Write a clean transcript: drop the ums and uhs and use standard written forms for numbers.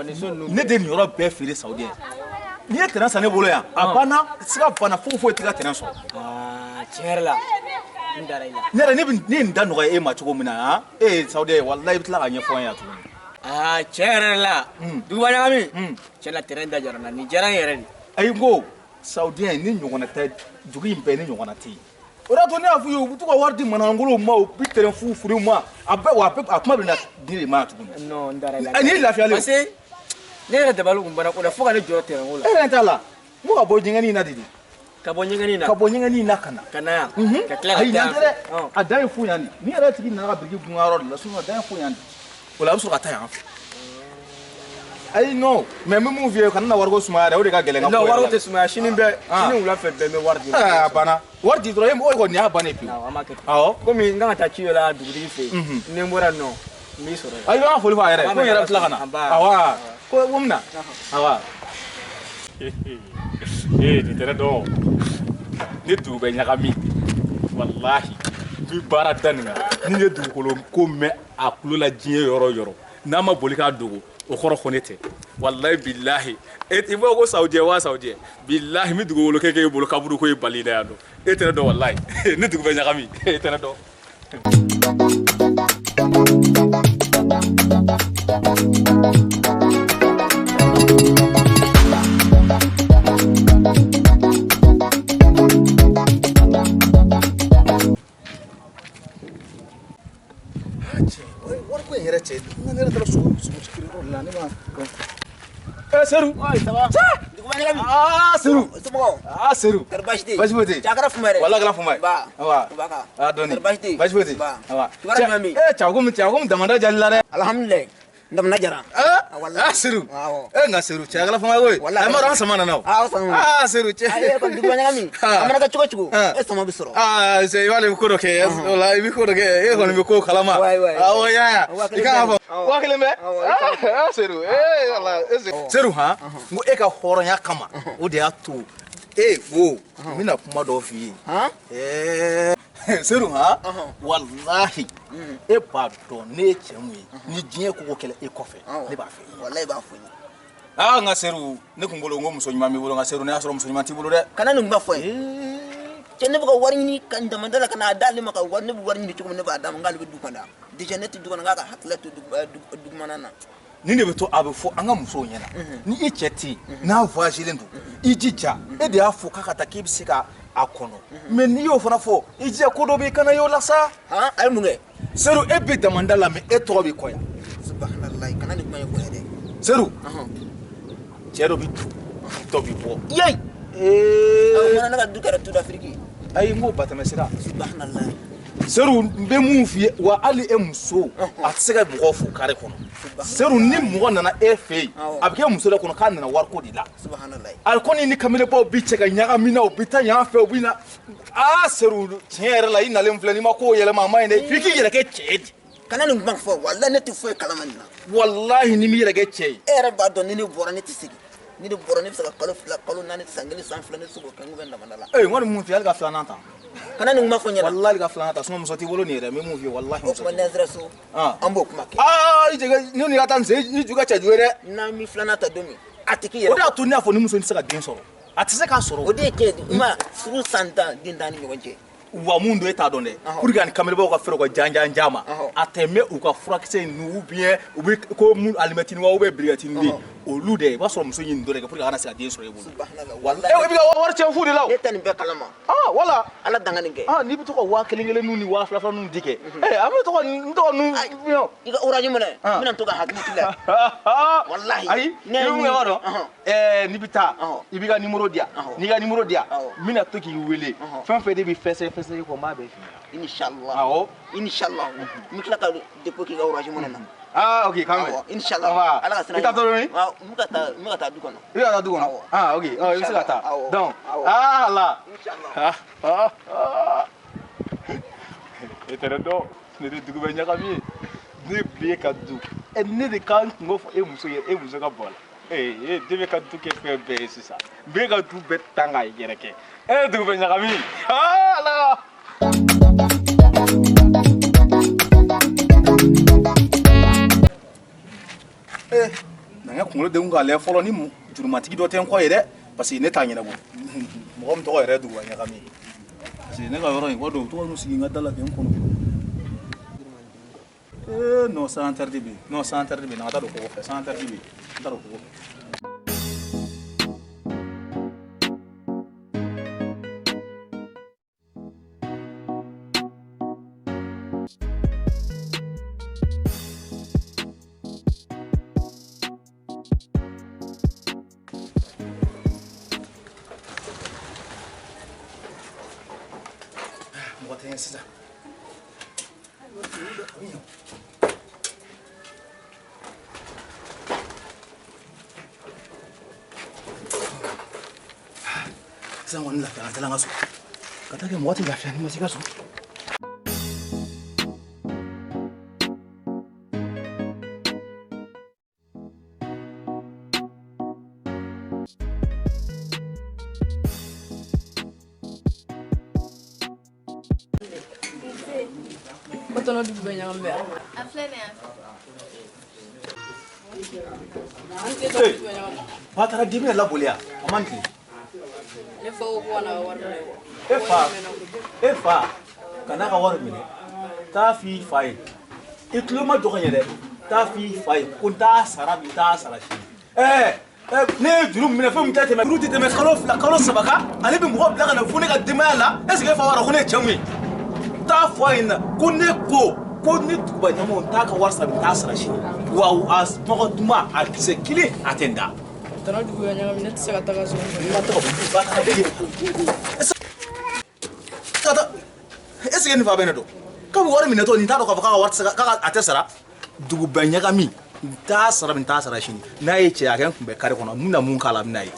Nin so ninnu. Ne de nin yɔrɔ bɛɛ feere Saoudien. N'i ye terrain san ne bolo yan, a banna, siga banna, foyi foyi t'i ka terrain sɔrɔ. Aa, tiɲɛ yɛrɛ la, n dara i la. Ne yɛrɛ, ne bɛ ne ye nin da nɔgɔya e ma cogo min na, han, e ye Saoudien ye, walahi i bɛ tila k'a ɲɛfɔ an ye yan tuguni. Aa, tiɲɛ yɛrɛ la, duguba ɲagami, tiɲɛ na, terrain da jara n na, nin diyara n yɛrɛ de. Ayi, n ko Saoudien ni ɲɔgɔnna tɛ dugu in bɛɛ, ni ɲɔgɔnna tɛ yen. O de y'a to ne y'a f'u ye, u bɛ to ka wari di manangolow ma, u bɛ terrain fu feere u ma, a bɛɛ wa a bɛɛ a kuma bɛ na di de ma yan tuguni. Non, n dara i la. Nin ye lafiyalen ye. Parce que ne yɛrɛ dabali kun banna ko la fo ka ne jɔrɔ terrain ko la. E yɛrɛ t'a la, n ko ka bɔ ɲɛgɛnni in na de. Ka bɔ ɲɛgɛnni na. Ka bɔ ɲɛgɛnni in na ka na. Ka na yan. Ka tila ka Ayi, taa yan tɛ dɛ. yan. A dan ye fo yan de. Ni yɛrɛ tigi nana ka biriki gun yɔrɔ de la, sinon a dan ye fo yan de. O la a bɛ sɔrɔ ka taa yan fɛ. Ayi, non, mais n bɛ mun f'i ye, kana na wariko sumaya dɛ, o de ka gɛlɛn n ka Non, ko yɛrɛ wariko la. tɛ sumaya, sini bɛɛ, sini wula fɛ bɛɛ n bɛ wari di. Aa, a banna, wari di dɔrɔn, e o kɔni y'a bannen pewu. Awɔ, an b'a kɛ ten. Awɔ. Komi n kan ka taa ci dɔ la dugutigi fɛ yen, ni n bɔra yen nɔ, n b'i sɔrɔ yen. Ayi, i b'an ka foli fɔ a yɛrɛ, ko n yɛrɛ bɛ tila ka na. An ba. Awa, ko mun na? Awa. Ee, nin tɛ ne dɔn, ne dugu bɛ ɲagami, walahi n bɛ baara da nin kan. Ni ne dugukolo ko mɛn a kulo la diɲɛ yɔrɔ o yɔrɔ, n'a ma boli k'a dogo, o kɔrɔ ko ne tɛ. Walahi bilahi, e i b'a fɔ ko Saoudien wa Saoudien, bilahi n bɛ dugukolo kɛ k'e bolo kaburu ko ye bali da yan nɔ. E tɛ ne dɔn, walahi ne dugu bɛ ɲagami, e tɛ ne dɔn. Wariko in yɛrɛ cɛ, ne yɛrɛ taara sogo sogo feere yɔrɔ la, ne ma. Eh, Seru. Ouais, ça va? Duguba ɲagami. Ah, Seru. Somɔgɔw? Ah, Seru. Kɔri baasi tɛ yen? Baasi foyi tɛ yen. Cɛ, a kɛra fuma yɛrɛ. Walahi, a kɛra fuma ye. Ba. Awa. Ba ka. Ah, dɔɔni. Kɔri baasi tɛ yen? Baasi foyi tɛ yen. Ba. Awa. Kibaruya jumɛn bɛ yen? Eh, cɛ, komi cɛ, komi damanda jal'i la dɛ. Alhamdulilayi. N damana jara. Ah, Walahi. ah, Seru. Awɔ. Eh, nka Seru, cɛ, a kɛra fuma ye koyi. Walahi. A ma dɔn an sama nana o. Ah, aw sama nana. Ah, Seru, cɛ. Ayi, e kɔni duguba ɲagami. Ah. A mana kɛ cogo o cogo, Ah. e sama bɛ sɔrɔ. Ah, cɛ, i b'ale ko dɔ kɛ. O la, i bɛ ko dɔ kɛ. E kɔni bɛ ko kalama. Ouais, ouais. Awɔ, i y'a ye. 5000 I kan k'a fɔ. Awɔ. 5000 bɛ? Awɔ, i kan k'a Ah, Seru. Eh, wala. Eh, Seru. Seru, han. N ko e ka hɔrɔnya kama, o de y'a to. E ko, n bɛna kuma dɔ f'i ye. Han? Ɛɛ, Seru, han, walahi e b'a dɔn ne ye cɛ mun ye, ni diɲɛ ko ko kɛlɛ e kɔfɛ, ne b'a fɛ. Walahi, i b'a fɔ n ye. Aa, nka Seru, ne kun bolo n ko muso ɲuman b'i bolo, nka Seru, ne y'a sɔrɔ muso ɲuman t'i bolo dɛ. Kana nin kuma fɔ n ye. Cɛ, ne bɛ ka wari ɲini ka n damanda la ka n'a d'ale ma, ka wari, ne bɛ wari ɲini cogo min, ne b'a d'a ma, n k'ale bɛ du kɔnɔ. Déjà ne tɛ du kɔnɔ, n k'a ka hakili to dugumana na. Nin de bɛ to a bɛ fɔ an ka musow ɲɛna, ni i cɛ tɛ yen, n'a voyagelen don, i jija, e de y'a fɔ k'a ka taa, k'e bɛ se ka a kɔnɔ, mais n'i y'o fana fɔ, i jija, ko dɔ bɛ yen, kana y'o la sa. Han, a ye mun kɛ? Seru, e bɛ damanda la, mais e tɔgɔ bɛ kɔ yan. Subahanallahi, kana nin kuma in fɔ n ye dɛ. Seru, cɛ dɔ bɛ don, dɔ bɛ bɔ. Yeyi! Ee. O kumana ne ka du kɛra tout d'Afrique ye. Ayi, n ko batɛmɛ sira. Subahanallahi. Seru, n bɛ mun f'i ye, wa hali e muso, a tɛ se ka mɔgɔw fo kare kɔnɔ. Seru, ni mɔgɔ nana e fɛ yen, a bɛ kɛ muso de kɔnɔ k'a nana wariko de la. Subahanallahi. A ko ni kamelenbaw bi cɛ ka ɲagami na, u bɛ taa yan fɛ, u bɛ na. Aa, Seru, tiɲɛ yɛrɛ la, i nalen filɛ, n'i ma kow yɛlɛma, a ma ɲi dɛ, f'i k'i yɛrɛ kɛ cɛ ye de. Kana nin kuma fɔ, walahi ne tɛ foyi kalama nin na. Walahi, ni m'i yɛrɛ kɛ cɛ ye. E yɛrɛ b'a dɔn, ni ne bɔra, ne tɛ segin. Ni ne bɔra, ne bɛ se ka kalo 2, kalo 4, san 1, san 2, ne tɛ se k'o kɛ, n ko bɛ n damanda la. Ee, n kɔni mun f'i ye, hali ka filanan ta. Kana nin kuma fɔ n ɲɛna. Walahi, hali ka filanan ta, sinon muso t'i bolo nin yɛrɛ, n bɛ mun f'i ye, walahi O muso tuma t'i bolo. n'an sera so, an b'o kuma kɛ. Aa, i jɛ, ne ni ka taa nin sen, i ju ka cɛ jugu ye dɛ. N'an bɛ filanan ta don min, a tɛ k'i yɛrɛ. O de y'a to ne y'a fɔ ni muso in tɛ se ka den sɔrɔ. A tɛ se k'a sɔrɔ. O de ye tiɲɛ ye, i ma furu san 10, den t'an ni ɲɔgɔn cɛ. Wa mun don, e t'a dɔn dɛ, pour que ani kamelenbaw ka fɛɛrɛ u ka jan ma, a tɛ mɛn u ka furakisɛ ninnu, ou bien u bɛ ko mun, alimɛtini wa, ou bien briquetini de, olu dɛ, i b'a sɔrɔ muso ɲini dɔ de kɛ pour que a kana se ka den sɔrɔ e bolo. Walahi, e bɛ ka wari tiɲɛ fu de la o. Ne tɛ nin bɛɛ kalama. Ah, wala. Ala danga nin kɛ. Ah, n'i bɛ to ka 1000 1000 ninnu ni 2000 2000 ninnu di kɛ, ee, an bɛ to ka n tɔgɔ ninnu. I ka orange minɛ, n bɛna to ka hakili t'i la. Walahi. Ayi, i bɛ mun kɛ, b'a dɔn, ɛɛ, n'i bɛ taa, i b'i ka numéro di yan, n'i ka numéro di yan, n bɛna to k'i wele, fɛn fɛn de bɛ fɛsɛ fɛsɛ kɔ, n b'a bɛɛ f'i ɲɛna. Inshallah. Awɔ. Inshallah. N bɛ tila ka dépôt k'i ka orange minɛ na. Ah, ok, k'an bɛn. Inshallah. Ala ka sira. I taa tɔ dɔɔni. Awɔ, n bɛ ka taa du kɔnɔ. I bɛ ka taa du kɔnɔ. Ah, ok, ɔ, i bɛ se ka taa. Donc, ah la. Inshallah. Ah ah. E tɛ ne dɔn, ne de dugu bɛ ɲagami ye. Ne bɛ ka du. Ɛ, ne de kan kungo fɔ e muso ye, e muso ka bɔ a la. Ee, e den bɛ ka du kɛ fɛn bɛɛ ye sisan. N bɛ ka du bɛɛ tan k'a yɛrɛ kɛ. E dugu bɛ ɲagami. Ah la. Ee, na kunkolo degun k'a lajɛ fɔlɔ ni jurumatigi dɔ tɛ n kɔ ye dɛ parce que ne t'a ɲɛnabɔ mɔgɔ min tɔgɔ yɛrɛ ye duguba ɲagami parce que ne ka yɔrɔ in wa don tɔgɔ ninnu sigi n ka da la kɛ n kɔnɔ ee non sans interdit bɛ yen non sans interdit bɛ yen na ka taa don kɔgɔ fɛ sans interdit bɛ yen n taa don kɔgɔ fɛ. Mɔgɔ tɛ n ye sisan. Sisan kɔni lafiyara n taara n ka so ka taa kɛ mɔgɔ tɛ lafiya ni ma se ka so. Ko tɔnɔ dugu bɛ ɲagami bɛ. A filɛ nin ye yan. An tɛ tɔnɔ dugu bɛ ɲagami. Ba taara dimi yɛrɛ laboli yan a man tilen. Ne fa ko ko ka na ka wari minɛ. E fa ka n'a ka wari minɛ taa f'i fa ye i tulo ma jɔ ka ɲɛ dɛ taa f'i fa ye ko n t'a sara bi n t'a sara sini. Ne ye juru minɛ fɛn min tɛ tɛmɛ juru tɛ tɛmɛ kalo 2 kalo 3 kan ale bɛ mɔgɔ bila ka na fo ne ka denbaya la est ce que e fa b'a dɔn ko ne ye cɛ mun ye taa fɔ a ɲɛna ko ne ko ne duguba ɲɛmɔgɔ n t'a ka wari sara bi n t'a sara sini wa a tɔgɔ duman a kisɛ kelen a tɛ n da. Tɔnɔ dugu bɛ ɲagami ne tɛ se ka taga so. Est ce que nin fa bɛ ne dɔn k'a bɛ wari minɛ tɔ nin t'a dɔn k'a fɔ k'a ka wari tɛ se ka k'a a tɛ sara duguba ɲagami n t'a sara bi n t'a sara sini n'a ye cɛ a kɛ n kun bɛ kare kɔnɔ n bɛna mun k'a la n bɛna ye.